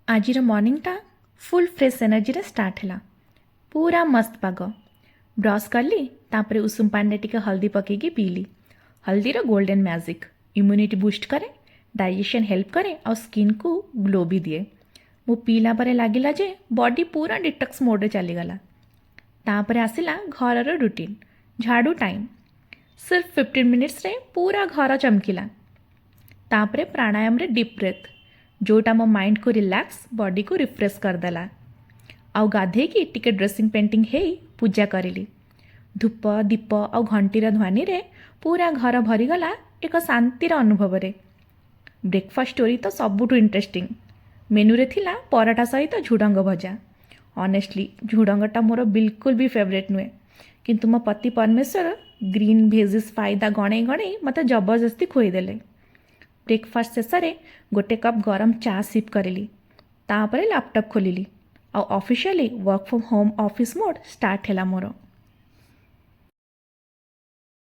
ଆଜିର ମର୍ଣ୍ଣିଂଟା ଫୁଲ୍ fresh ଏନର୍ଜିରେ start ହେଲା। ପୁରା ମସ୍ତ ପାଗ। ବ୍ରସ୍ କଲି, ତାପରେ ଉଷୁମ ପାଣିରେ ଟିକେ ହଳଦୀ ପକେଇକି ପିଇଲି। ହଳଦୀର ଗୋଲ୍ଡେନ୍ ମ୍ୟାଜିକ୍, ଇମ୍ୟୁନିଟି ବୁଷ୍ଟ କରେ, ଡାଇଜେସନ୍ ହେଲ୍ପ କରେ ଆଉ ସ୍କିନ୍କୁ ଗ୍ଲୋ ବି ଦିଏ। ମୁଁ ପିଇଲା ପରେ ଲାଗିଲା ଯେ ବଡି ପୁରା ଡିଟକ୍ସ ମୋଡ଼୍ରେ ଚାଲିଗଲା। ତାପରେ ଆସିଲା ଘରର ରୁଟିନ୍, ଝାଡ଼ୁ ଟାଇମ୍। ସିର୍ଫ 15 ମିନିଟ୍ସରେ ପୁରା ଘର ଚମକିଲା। ତାପରେ ପ୍ରାଣାୟାମରେ ଡିପ୍ ବ୍ରେଥ୍, ଯେଉଁଟା ମୋ ମାଇଣ୍ଡକୁ ରିଲାକ୍ସ, ବଡ଼ିକୁ ରିଫ୍ରେଶ୍ କରିଦେଲା। ଆଉ ଗାଧେଇକି ଟିକେ ଡ୍ରେସିଂ ପେଣ୍ଟିଂ ହେଇ ପୂଜା କରିଲି। ଧୂପ, ଦୀପ ଆଉ ଘଣ୍ଟିର ଧ୍ୱନିରେ ପୁରା ଘର ଭରିଗଲା ଏକ ଶାନ୍ତିର ଅନୁଭବରେ। ବ୍ରେକଫାଷ୍ଟ ଷ୍ଟୋରି ତ ସବୁଠୁ ଇଣ୍ଟରେଷ୍ଟିଂ। ମେନୁରେ ଥିଲା ପରଟା ସହିତ ଝୁଡ଼ଙ୍ଗ ଭଜା। ଅନେଷ୍ଟଲି, ଝୁଡ଼ଙ୍ଗଟା ମୋର ବିଲକୁଲ ବି ଫେଭରେଟ୍ ନୁହେଁ, କିନ୍ତୁ ମୋ ପତି ପରମେଶ୍ୱର ଗ୍ରୀନ୍ ଭେଜିସ୍ ଫାଇଦା ଗଣେଇ ଗଣେଇ ମୋତେ ଜବରଦସ୍ତି ଖୁଆଇଦେଲେ। ବ୍ରେକଫାଷ୍ଟ ଶେଷରେ ଗୋଟେ କପ୍ ଗରମ ଚା ସିପ୍ କରିଲି। ତାପରେ ଲାପଟପ୍ ଖୋଲିଲି ଆଉ officially work from home office mode start ହେଲା ମୋର।